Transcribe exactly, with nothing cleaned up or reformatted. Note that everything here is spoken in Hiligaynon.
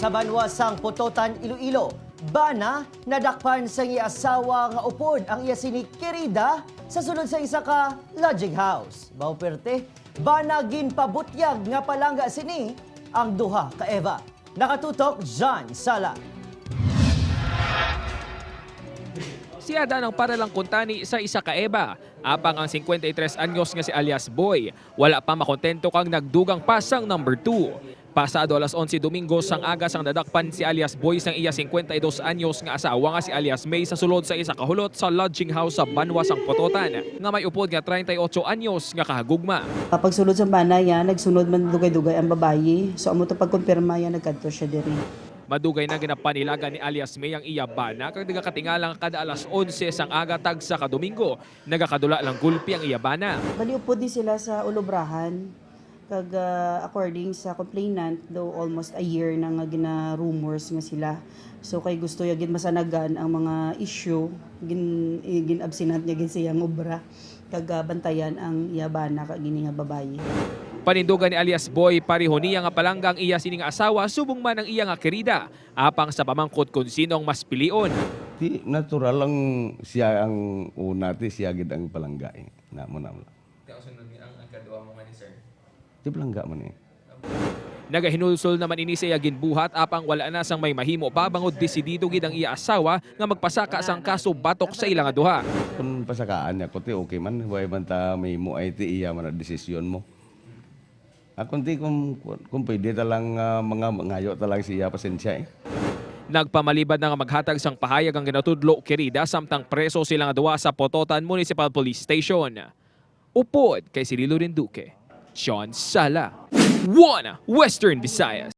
Sa banwa sang Pototan, Iloilo, bana nadakpan sang iya asawa nga upod ang iya sini kerida sa sulod sa isa ka lodging house. Mao perte, bana ginpabutyag nga palangga sini ang duha ka Eva. Nakatutok, John Sala. Si Adan ang para lang kuntani sa isa ka Eva, apang ang singkwenta y tres anyos nga si alias Boy wala pa makontento kag nagdugang pa sang number two. Pasado alas onse Domingo sang aga sang nadakpan si alias Boy sang iya singkwenta y dos anyos nga asawa nga si alias May sa sulod sa isa ka hulot sa lodging house sa banwa sang Pototan nga may upod nga treinta y ocho anyos nga kahagugma. Pagsulod sa bana ya, nagsunod man dugay-dugay ang babayi. So, amo to pagkumpirma ya, nagkadto siya diri. Madugay na ginapanilagan ni alias May ang iya bana kag nagakatingala nga kada alas onse sang aga tagsa ka Domingo, nagakadula lang gulpi ang iya bana. Bali, upod ni sila sa ulubrahan. Kag, ah, according sa complainant, daw almost a year na nga gina-rumors nga sila. So, kay gusto ya gid masanagan ang mga issue, gin-, eh, gin-absinan niya gid siya nga obra. Kag, ah, bantayan ang iya bana kag ini nga babayi. Panindugan ni alias Boy, pareho niya nga palangga ang iya sini nga asawa subong man ang iya nga kerida. Apang sa pamangkot kon sino ang mas pilion. Di natural lang siya ang una, ti siya gid ang palangga, eh. Na mo na. Kaya sunod ni ang, ang kadua mo nga ni sir? Di palangga man, eh. Nagahinulsol naman ini sa iya ginbuhat, apang wala na sang may mahimo pa bangod desidido gid ang iya asawa nga magpasaka sang kaso batok sa ila nga duha. Kung pasakaan niya ko, ti okay man, way man ta mahimo ay ti iya man ang desisyon mo. Akon ti kung, kung pwede ta lang, ah, mga ngayo ta lang siya pasensya, eh. Nagpamalibad na nga maghatag sang pahayag ang ginatudlo kerida samtang preso sila nga duha sa Pototan Municipal Police Station. Upod kay Cirilo Rinduque, John Sala, One Western Visayas.